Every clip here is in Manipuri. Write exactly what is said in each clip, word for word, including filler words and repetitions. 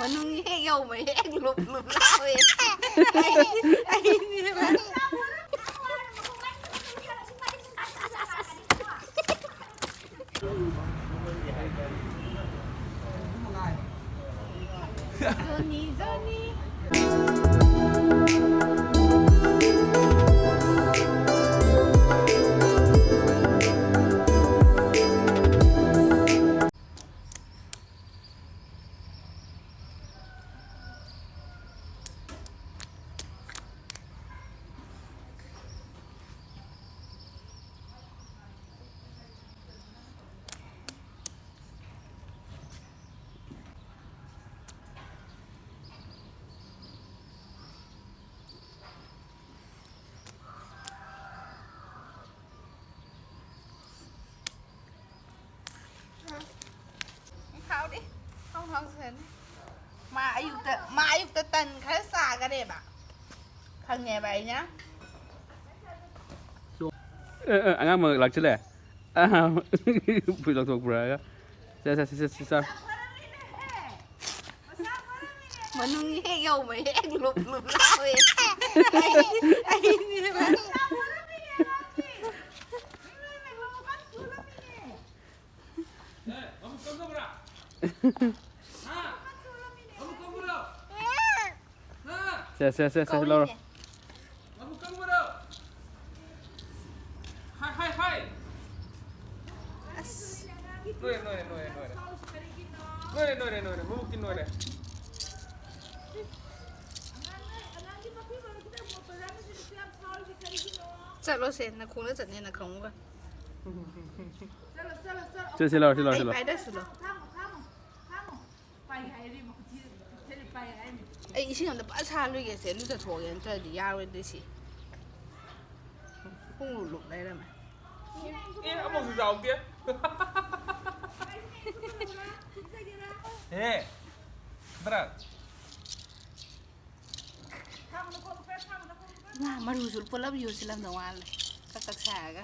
ꯃꯅꯨꯡ ꯍꯦꯛ ꯌꯧꯕ ꯍꯦꯛ ꯂꯨꯞ ꯂꯨꯞ ꯂꯥꯎꯋꯦ꯫ ꯑꯩ, ꯑꯩꯅꯦꯕ꯫ ꯖꯣꯅꯤ, ꯖꯣꯅꯤ꯫ ꯍꯥꯎꯗꯤ ꯍꯥꯎ ꯍꯥꯎꯁꯅꯤ꯫ ꯃꯥ ꯑꯌꯨꯛꯇ, ꯃꯥ ꯑꯌꯨꯛꯇ ꯇꯟ ꯈꯔ ꯆꯥꯈꯔꯦꯕ꯫ ꯈꯪꯉꯦꯕ ꯑꯩꯅ꯫ ꯑꯦ, ꯑꯦ, ꯑꯉꯥꯡ ꯑꯃ ꯂꯥꯛꯁꯤꯜꯂꯦ꯫ ꯑꯥ, ꯐꯨꯔꯤꯠ ꯂꯧꯊꯣꯛꯄ꯭ꯔꯥ ꯍꯥꯏꯔꯒ꯫ ꯁꯦ, ꯁꯦ, ꯁꯦ, ꯁꯦ, ꯁꯦ, ꯆꯥ꯫ ꯃꯅꯨꯡ ꯍꯦꯛ ꯌꯧꯕ ꯍꯦꯛ ꯂꯨꯞ ꯂꯨꯞ ꯂꯥꯎꯋꯦ꯫ ꯑꯩ, ꯑꯩꯅꯦꯕ꯫ ꯁꯦ, ꯁꯦ, ꯁꯦ, ꯁꯦ, ꯂꯧꯔꯣ꯫ ꯀꯧꯔꯤꯅꯦ꯫ ꯍꯥꯏ, ꯍꯥꯏ, ꯍꯥꯏ꯫ ꯑꯁ꯫ ꯅꯣꯏꯔꯦ, ꯅꯣꯏꯔꯦ, ꯅꯣꯏꯔꯦ, ꯅꯣꯏꯔꯦ꯫ ꯅꯣꯏꯔꯦ, ꯅꯣꯏꯔꯦ, ꯅꯣꯏꯔꯦ, ꯅꯣꯏꯔꯦ꯫ ꯃꯕꯨꯛꯇꯤ ꯅꯣꯏꯔꯦ꯫ ꯆꯠꯂꯣꯁꯦ, ꯅꯈꯣꯡꯅ ꯆꯠꯅꯦꯅ ꯈꯪꯉꯨꯒ꯫ ꯁꯤ, ꯁꯤ ꯂꯥꯎ, ꯁꯤ ꯂꯥꯎ, ꯁꯤ ꯑꯩ ꯂꯥꯎ꯫ ꯄꯥꯏꯗꯁꯨ ꯂꯥꯎ꯫ ꯑꯩ ꯏꯁꯤꯡ ꯑꯝꯇ ꯐꯖ ꯁꯥꯍꯜꯂꯨꯒꯦꯁꯦ, ꯂꯨꯖꯊꯣꯛꯑꯒꯦ, ꯅꯠꯇ꯭ꯔꯗꯤ ꯌꯥꯔꯣꯏꯗꯣꯏꯁꯤ꯫ ꯄꯨꯡꯂꯨꯞ ꯂꯨꯞ ꯂꯩꯔꯝꯃꯦ꯫ ꯑꯦ, ꯑꯃꯨꯛꯁꯨ ꯆꯥꯎꯗꯦ꯫ ꯍꯦ, ꯕ꯭ꯔꯥ꯫ ꯃꯥ ꯃꯔꯨꯁꯨ ꯄꯨꯂꯞ ꯌꯣꯠꯁꯤꯜꯂꯝꯗꯧ ꯃꯥꯜꯂꯦ꯫ ꯀꯛ ꯀꯛ ꯁꯥꯔꯒ꯫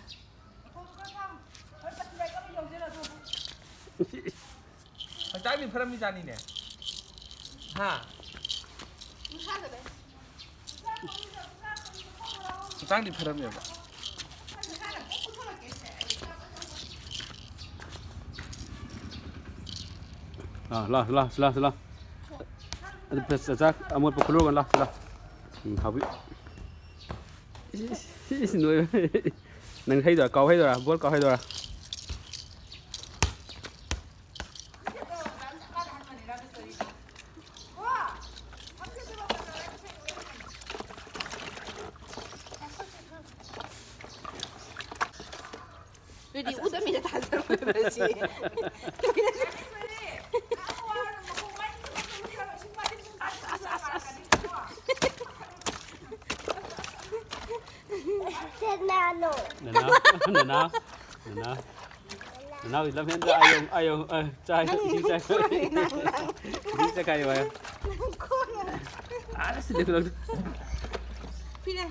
ꯍꯛꯆꯥꯡꯗꯤ ꯐꯔꯝꯃꯤꯖꯥꯠꯅꯤꯅꯦ꯫ ꯍꯥ? ꯍꯛꯆꯥꯡꯗꯤ ꯐꯔꯝꯃꯦꯕ꯫ ꯑꯥ, ꯂꯥ, ꯂꯥ, ꯂꯥ, ꯂꯥ꯫ ꯑꯗꯨ ꯆꯥꯛ ꯑꯃꯣꯠꯄ ꯈꯨꯜꯂꯨꯔꯒ ꯂꯥ, ꯂꯥ꯫ ꯎꯝ, ꯍꯥꯎꯕꯤ꯫ ꯏꯁ, ꯏꯁ, ꯏꯁ, ꯅꯣꯏ꯫ ꯅꯪ ꯍꯩꯗꯣꯏꯔꯥ? ꯀꯥꯎ ꯍꯩꯗꯣꯏꯔꯥ? ꯕꯣꯜ ꯀꯥꯎ ꯍꯩꯗꯣꯏꯔꯥ? ꯑꯗꯨꯗꯤ ꯎꯗꯃꯤꯗ ꯊꯥꯖꯔꯣꯏꯕ ꯁꯤ꯫ ꯀꯅꯥꯅꯣ? ꯅꯅꯥꯎ, ꯅꯅꯥꯎ, ꯅꯅꯥꯎ꯫ ꯅꯅꯥꯎꯗꯤ ꯂꯝꯍꯦꯟꯗ꯭ꯔꯥ? ꯑꯌꯣ, ꯑꯌꯣ, ꯑ, ꯆꯥꯏ, ꯅꯪ ꯏꯁꯤꯡ ꯆꯥꯏ꯫ ꯅꯪ, ꯅꯪ꯫ ꯏꯁꯤꯡ ꯆꯥꯏꯈꯥꯏꯌꯣ ꯍꯥꯏꯌꯣ꯫ ꯅꯪ ꯀꯣꯟꯅ꯫ ꯑꯁ, ꯂꯦꯞꯈꯠꯂꯛꯇꯦ꯫ ꯐꯤꯔꯦ꯫